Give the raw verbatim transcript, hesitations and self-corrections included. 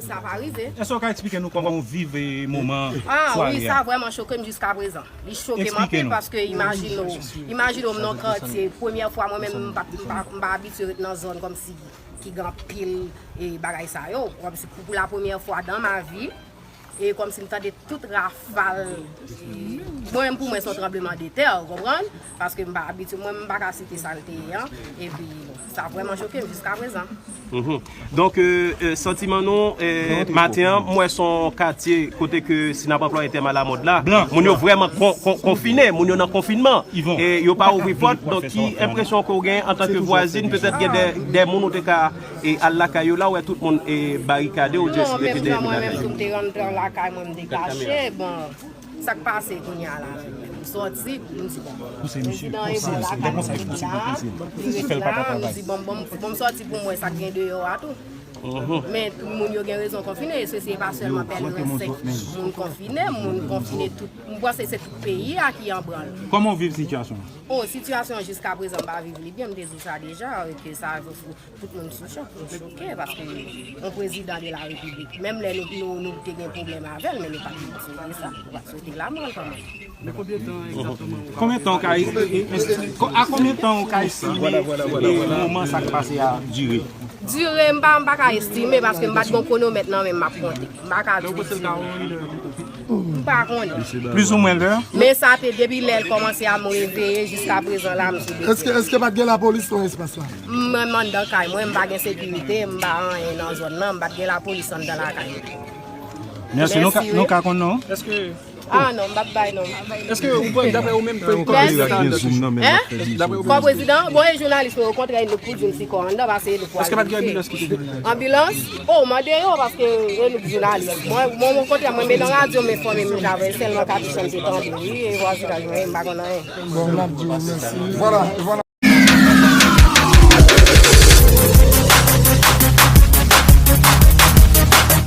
Sa pa rive. Èske w ka eksplike nou kòman w viv eh, moman Ah wi, sware sa a? Vrèman choke m jiska prezan. Li choke m Eksplike anpil nou. Paske imajine w, imajine w nan yon katye, premyè fwa mwen menm m pa, m pa, m pa abitye ret nan zòn kòmsi ki gen anpil eh, bagay sa yo. Kòmsi pou, pou la premyè fwa dan ma vi, e kòmsi m tande tout rafal. Mwen menm pou mwen se yon tranbleman de tè, ou konprann? Paske m pa abitye, mwen m pa ka site sa l te ye an. Epi bon, sa vrèman choke m jiska prezan. Mhm. Donk, euh, euh, santiman nou, euh, maten an, m wè se yon katye kote ke si n ap anplwaye tèm alamòd la, moun yo vrèman kon, kon, konfine, moun yo nan konfinman. E yo pa ouvri pòt, donk ki enpresyon ke w genyen antanke vwazin, petèt gen de, de moun ou te ka e al lakay yo la, w wè tout moun e barikade, ou just Non, rete menm dèyè jan moun mwen menm lakay. Tou m te rantre lakay mwen, m dekache. Bon, sa k pase kounye a la menm? M sòti, m di bon. Prezidan e bon lakay mwen la, li ret la, m di bon, bon, bon, m sòti pou m wè sa k gen deyò a tou. Men moun yo gen rezon konfine, e se se pa sèlman Pèleren senk moun konfine, moun konfine tout, m panse se tout peyi a ki an branl. Kòman w viv sitiyasyon an? O, sitiyasyon an jiska prezan m pa viv li byen, m te di w sa deja, ke sa, tout moun sou chòk, nou choke, paske yon prezidan de la repiblik, menm lè nou, nou, nou te gen pwoblèm avè l, men nou pa t swete sa, nou pa t swete lanmò l kanmenm. Konbyen tan w ka, a konbyen tan w ka estime eh, moman sa k pase a dire? Dire, m pa, m pa ka estime, paske m pa t gen kwonomèt nan men m, m ap konte. M pa ka di w dire. M pa konnen. Plizoumwen lè? Men sa te depi lè l kòmanse a m reveye jiska prezan la, m sou Èske, èske pa t gen lapolis nan espas la? Mwen m anndan kay mwen, m pa gen sekirite, m pa anyen nan zòn nan, m pa t gen lapolis anndan lakay mwen. Mèsi, nou ka, nou ka konn non? Ah non, m p ap bay non. Èske ou pran daprè ou menm fè kò Mèsi. prezidan ta anndan? Hein? Kò prezidan? Bon, e jounalis mwen, okontrè, e nou k pou di m si kò anndan, paske e nou k pou al verifye. Anbilans? O, mande yo, paske e nou k jounalis. Mwen, mwen, okontrè, mwen, men nan radyo, m enfòme m, m travèse, sèlman kapitèn te tande, wi, e vwazinaj mwen, m pa konn anyen. Bon, m ap di w mèsi. Vwala, vwala.